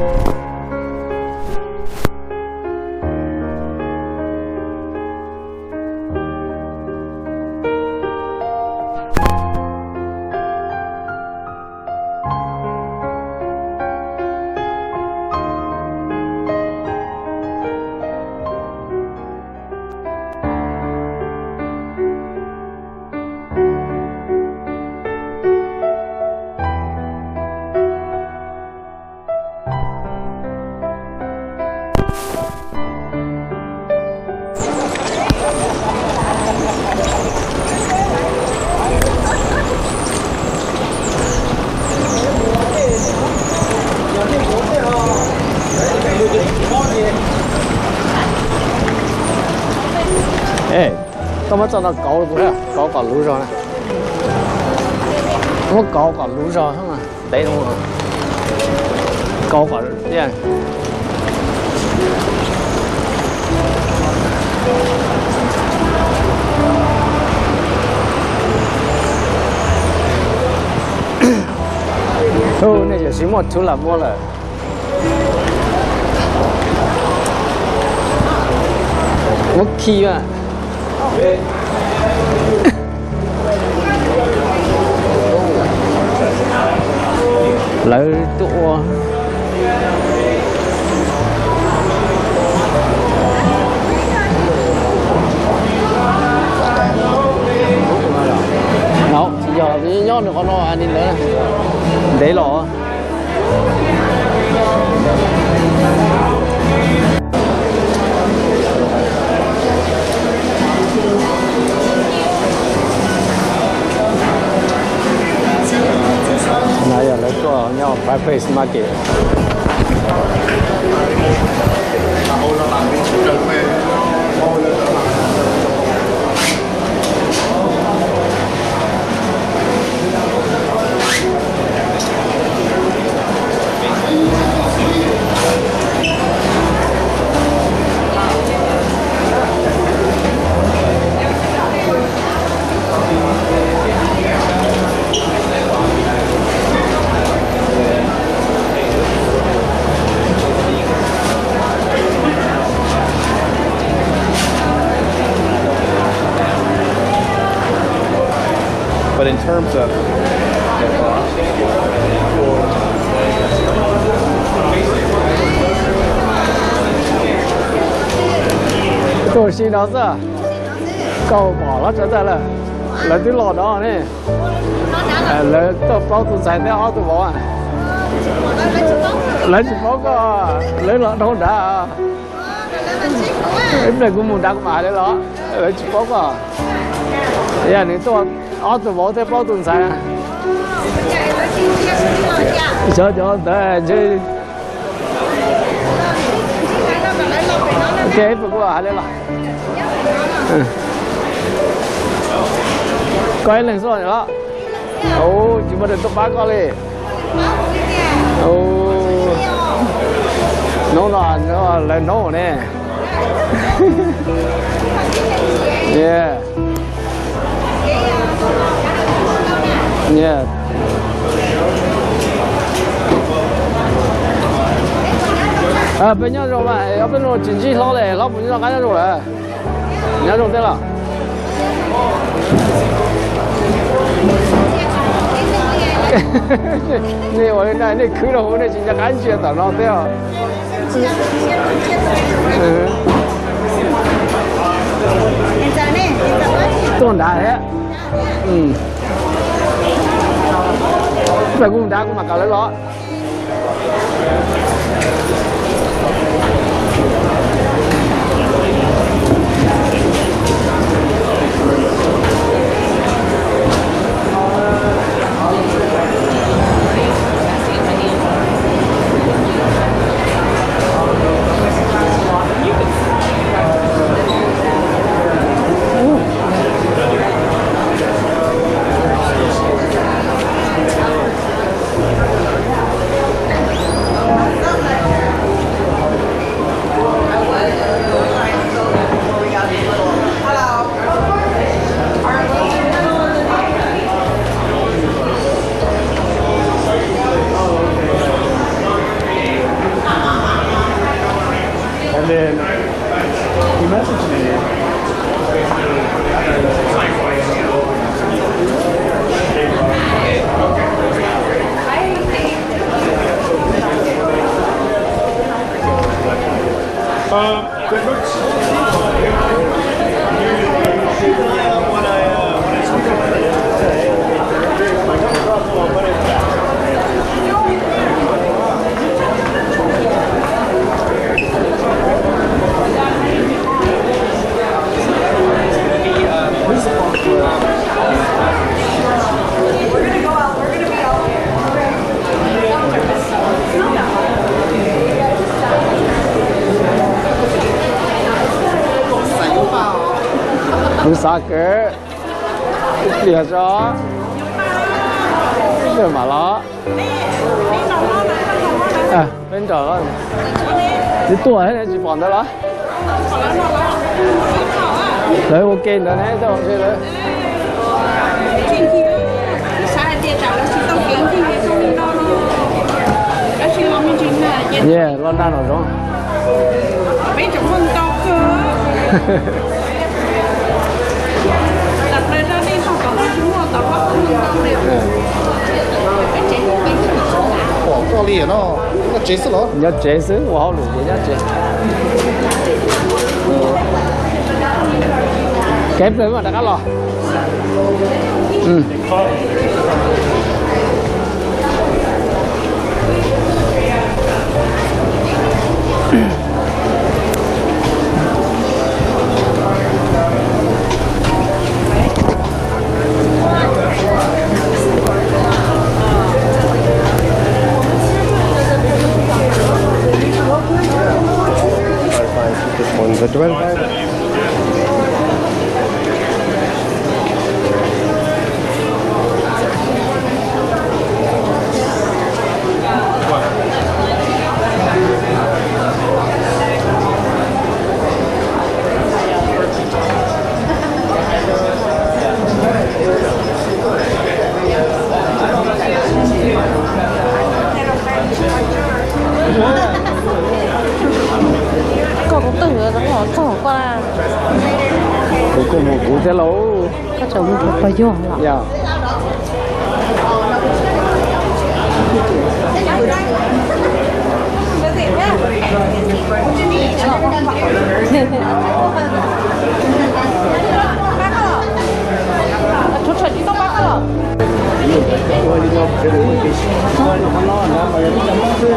Koj muab txoj no kauv, kauv kom luv zog na. Muab kauv kom luv zog, teb kauv kom thiaj. Hu, nej yuav tsis muaj txhub lam muab lawm. Muab khi a. Lawv tuaj ua. No tsis yog, nyob nws qhov no ni lawv ntev los. No yog lawv tuaj nyob Fireplace Market. But in terms of the cost, tuaj si no xwb, koj pom los tsav tag lawm, lawv twb los no ne. Lawv tuaj plaub tus ntxhais thiab ob tug vauv. Lawv tsis paub koj, lawv los dhau nrad. Ib pliag kuv mus nrad kuv mam hais lawv los, lawv tsis paub koj. Yog nws tuaj ob tug vauv thiab plaub tus ntxhais. Xyov cov ntawd ntshe. Ok, ib pliag kuv hais lawv los. Koj ib leeg xwb los? Tsis muaj tus tuaj pab koj li. Hnub no lawv hnub ne. Peb nyob zoo mas, ob peb hnub tsis ntsib hlob li, hlob puas nyob zoo qab nyob zoo lawm? Nyob zoo thiab los? Nej ua li na, nej khwv rau hauv nej tsis nco qab ntsia tom no thiab os. Tuaj nrad thiab. Peb kuj nrad kuv mam kom lawv los. Kuv xav kawg. Ib pliag tso. Ib pliag mam los. Peb nrog los. Twb tuaj thiab tsis pom ntawd los? Lawv ua ke ntawd ne, txoj hauv ntsej lawm. Ye, los nag los zoov. Nyob tsev xwb los? Nyob tsev xwb, ua hauj lwm ces nyob tsev. Kev plaws mas rov qab los. Koj kuv twg, koj koj mus kuv thiab lauj. Koj tseem mus kuv pog yog los? Yog.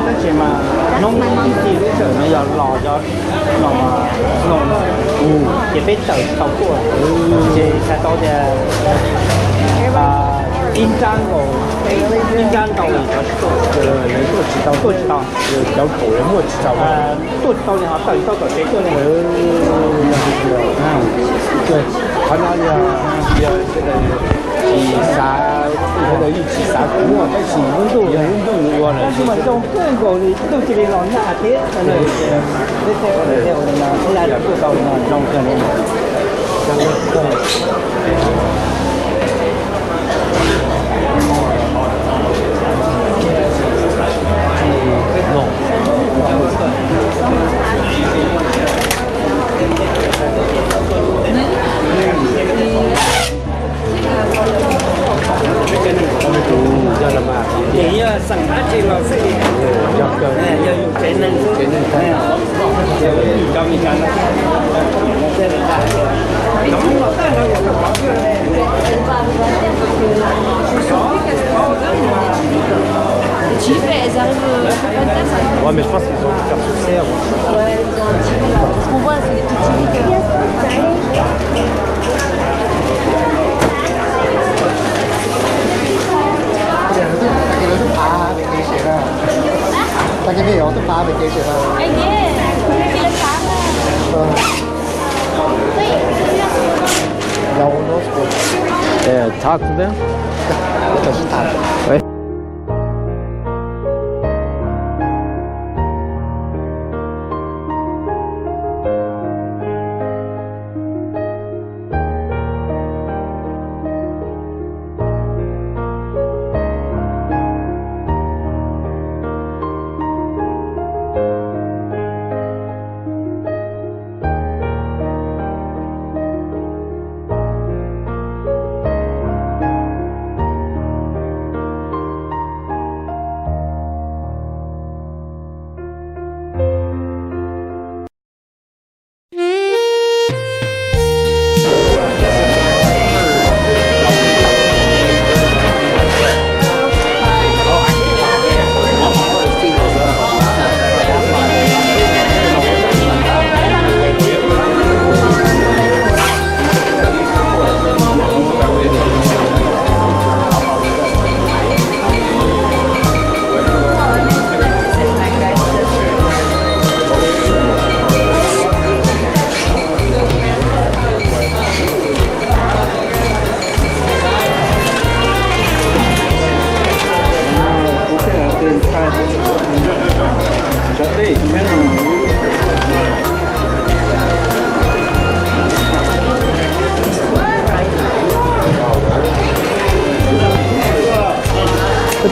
Tab sis mas hnub ib txwm no yog los cov no, no, ces peb tawm tsis tau tuaj, ces txhais tau tias ib nrab nkaus, ib nrab nkaus lawm cov tuaj, tuaj tsis tau, tuaj tsis tau, cov kaum muaj tsis tau, tuaj tsis tau li ho tawm tsis tau tom tsev tuaj li. Qhov no yog, yog tsis xav, yog tsis xav kuv muaj tab sis lub ntuj, lub ntuj nws ua lawm. Tab sis mas zoo kawg nkaus li, ntuj cia li los nag thiab. Peb tej ua li no, peb laj tuaj tau li no zoo kawg li. Ouais, mais je pense qu'ils ont dû faire sur serre. Parce qu'on voit, c'est des petits trucs, euh. 哎，他这边。Peb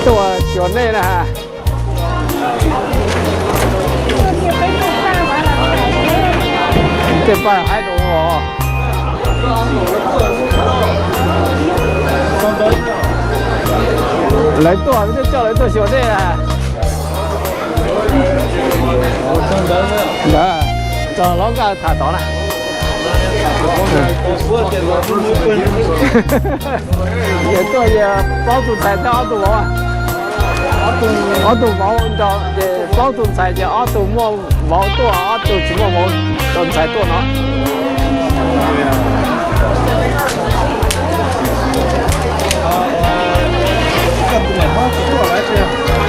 tuaj xyuas nej na. Tej paj haib rau os. Lawv tuaj, peb twb coj lawv tuaj xyuas nej na. Ntawd, txog hlob Nkaj tham tod na. Yog tuaj yog plaub tug ntxhais thiab ob tug vauv. Ob tug vauv nrog ces plaub tug ntxhais ces ob tug muaj vauv tuaj, ob tug tsis muaj vauv, tus ntxhais tuaj no.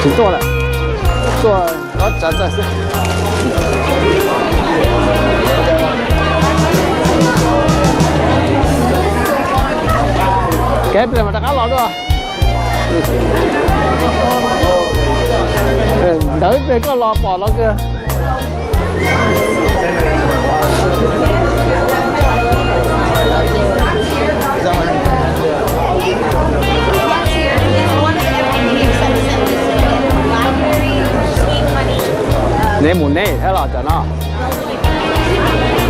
Tsis tuaj lawm, tuaj nyob tsav ntxawg xwb. Kev pliag mas rov qab los dua. Ntawd ib pliag koj los pom los kawg. Neb mus neb thiab los cov no?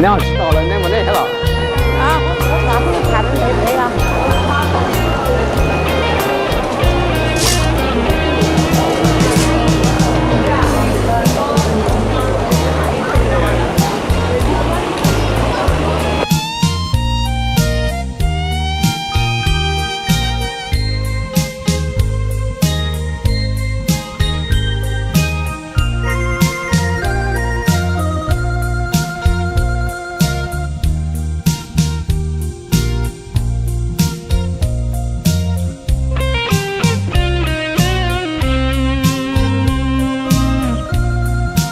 Neb ho tsis tau lawm, neb mus neb thiab los?